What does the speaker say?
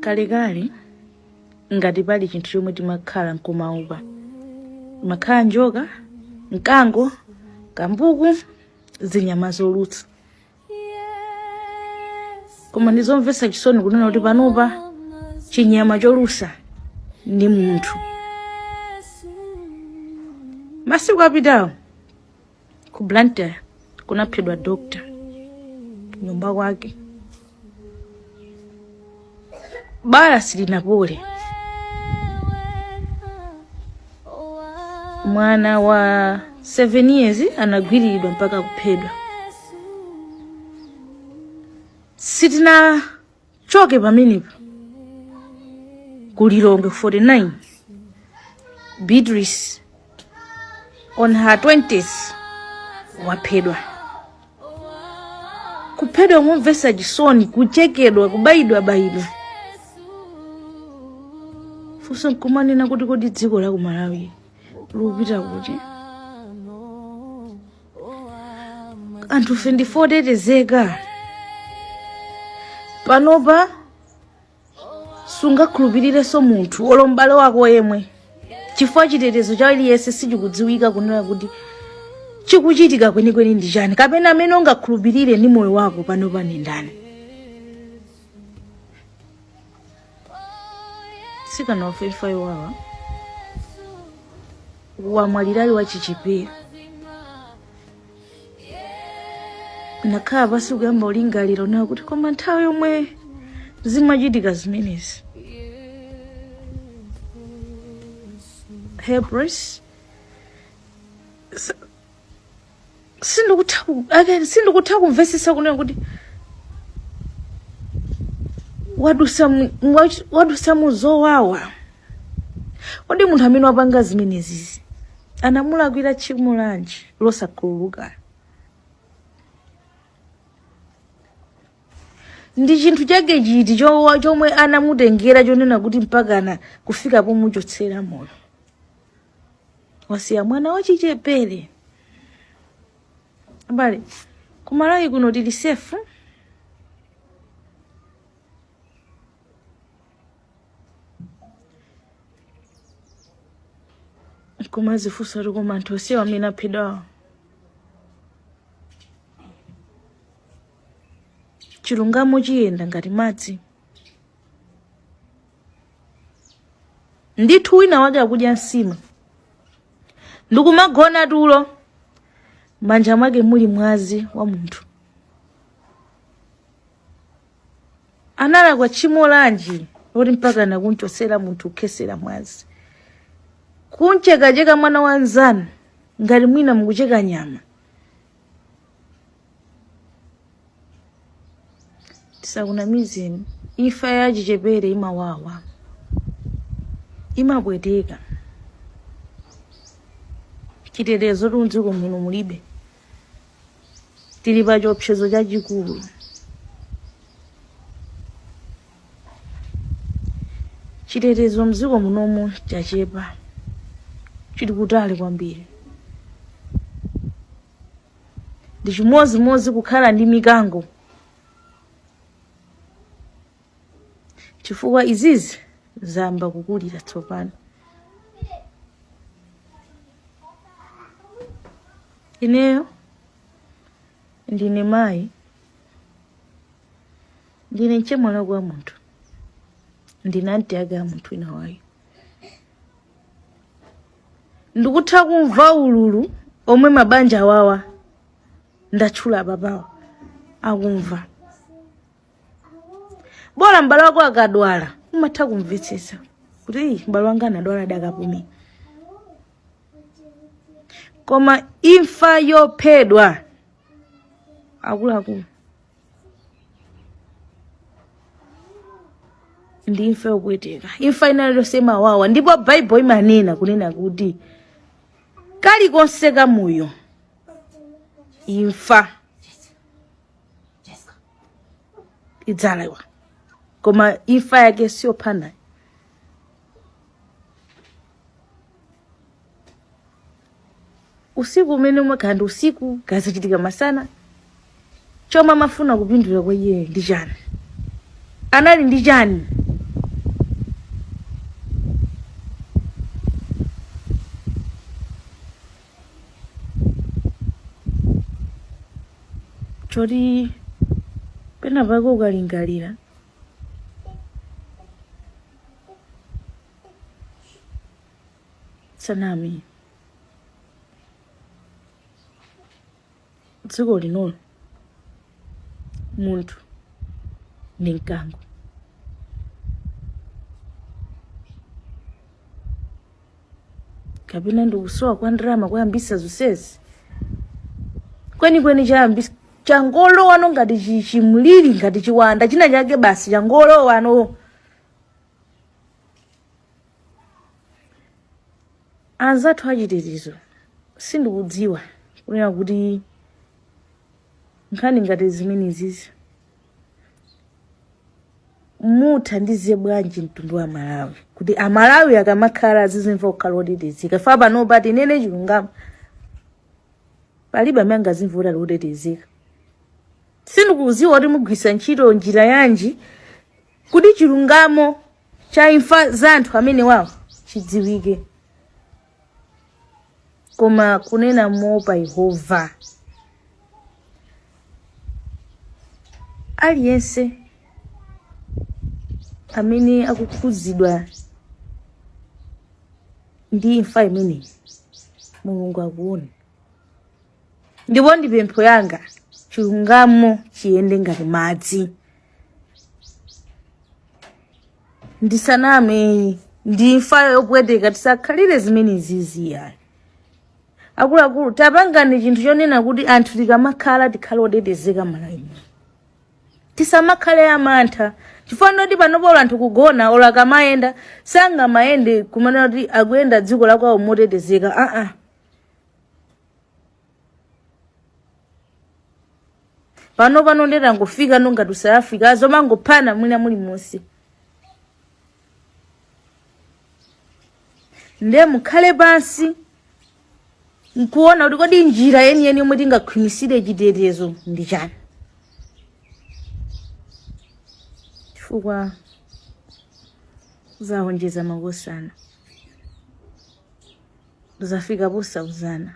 Kalekale ngati pali chinthu chomwe timakhala nkumaopa, imakhala njoka, mkango, kambuku, zinyama zolusa. Koma ndizomvetsa chisoni kunena kuti panopa chinyama cholusa ndi munthu. Masiku apitawo ku Blantyre kunaphedwa doctor nyumba kwake, bala silinapole. Mwana wa 7 years anagwiriridwa mpaka kuphedwa. Sitinachoke pamenepo, ku Lilongwe 49 Beatrice on her 20s waphedwa, kuphedwa momvetsa chisoni, kuchekedwa, kubayidwa bayidwa. Funso nkumanena kuti kodi dziko la ku Malawi likupita kuti? Anthufe ndife otetezeka panopa? Sungakhulupirirenso munthu olo m'bale wako yemwe, chifukwa chitetezo cha aliyense sichikudziwika kunena kuti chikuchitika kwenikweni ndi chani, kapena amene ungakhulupirire ndi moyo wako panopa ndi ndani? Mtsikana wafa imfa yowawa, wamwalira ali wachichepere. Nakhala pansi kuyamba kulingalira nayo kuti koma nthawi yomwe zimachitika zimenezi, helpless, again sindikutha kumvetsetsa kunena kuti wadusa mu zowawa. Kodi munthu amene wapanga zimenezizi anamulakwira tchimo lanji losakhululuka? Ndi chinthu chake chiti chomwe anamutengera chonena kuti mpakana kufika pomuchotsera moyo? Wasiya mwana wachichepere. Abale, kumalawi kuno tili safe? Kumazifunsa kuti koma anthu onsewa amene aphedwawa, chilungamo chiyenda ngati madzi ndithu. Wina wake akudya nsima ndikumagona tulo, m'manja mwake muli mwazi wa munthu. Analakwa tchimo lanji loti mpaka nakunchotsera munthu, kukhetsera mwazi, kunchekacheka mwana wa nzanu ngati mwina mukucheka nyama? Tisakunamizeni, imfa ya chichepere imawawa, imapweteka. Chitetezo tu mdziko muno mulibe, tili pa chiopsezo chachikulu. Chitetezo mdziko munomu chachepa, chili kutali kwambiri. Ndi chimodzimodzi kukhala ndi mikango, chifukwa izizi zayamba kukulira tsopano. Ineyo ndine mayi, ndine mchemwali wa munthu, ndine anti ake a munthu wina wake. Ndikutha kumva ululu omwe mabanja awawa ndatchula apapawa akumva. Bola m'bale wako akadwala umatha kumvetsetsa kuti "Ii, m'bale wanga anadwala, adakapume." Koma imfa yophedwa, akuluakulu, ndi imfa yopweteka. Imfa ina iliyonse imawawa, ndipo Baibulo imanena kunena kuti kalikonse kamoyo imfa idzalawa, koma imfa yake siyophana. Usiku umene umakhala ndi usiku, kazachitika masana, chomwe amafuna kupindula kwa iye ndi chani? Anali ndi chani? Choti pena pake ukalingalira sanami, dziko linolo munthu ndi mkango. Kapena ndikusowa kwa ndalama kwayambisa zonsezi? Kwenikweni chayambisa changolowano ngati chimliri, ngati chiwanda china chake, basi changolowano. Anzathu achitetezo, sindikudziwa kunena kuti nkhani ngati zimenezizi muthandize bwanji mtundu wa Malawi kuti Amalawi akamakhala azizimva kukhala otetezeka. Fa panopa tinene chilungamo, palibe amene angazimve kuti ali otetezeka. Sindikudziwa kuti mugwisa ntchito njira yanji kuti chilungamo cha imfa za anthu amene wawo chidziwike, koma kunena moopa Yehova, aliyense amene akukhudzidwa ndi imfa imeneyi, Mulungu akuona. Ndipo ndi pempho yanga, chilungamo chiyende ngati madzi. Ndisaname, ndi imfa yopweteka, tisakhalire zimenezizi yayi. Akuluakulu, tapangani chinthu chonena kuti anthu tikamakhala tikhale otetezeka Malawi, tisamakhale amantha, chifukwa ndoti panopo olo anthu kugona, olo akamayenda sangamayende kumanena kuti akuyenda dziko lakwawo motetezeka. Aa, pano pano ndetangofika ngati South Africa, zomangophana mwina muli monse. Nde mukhale pansi nkuona kuti kodi njira yeniyeni yomwe tingakhwimisire chitetezo ndi chani, chifukwa zawonjeza makosana, zafika posauzana.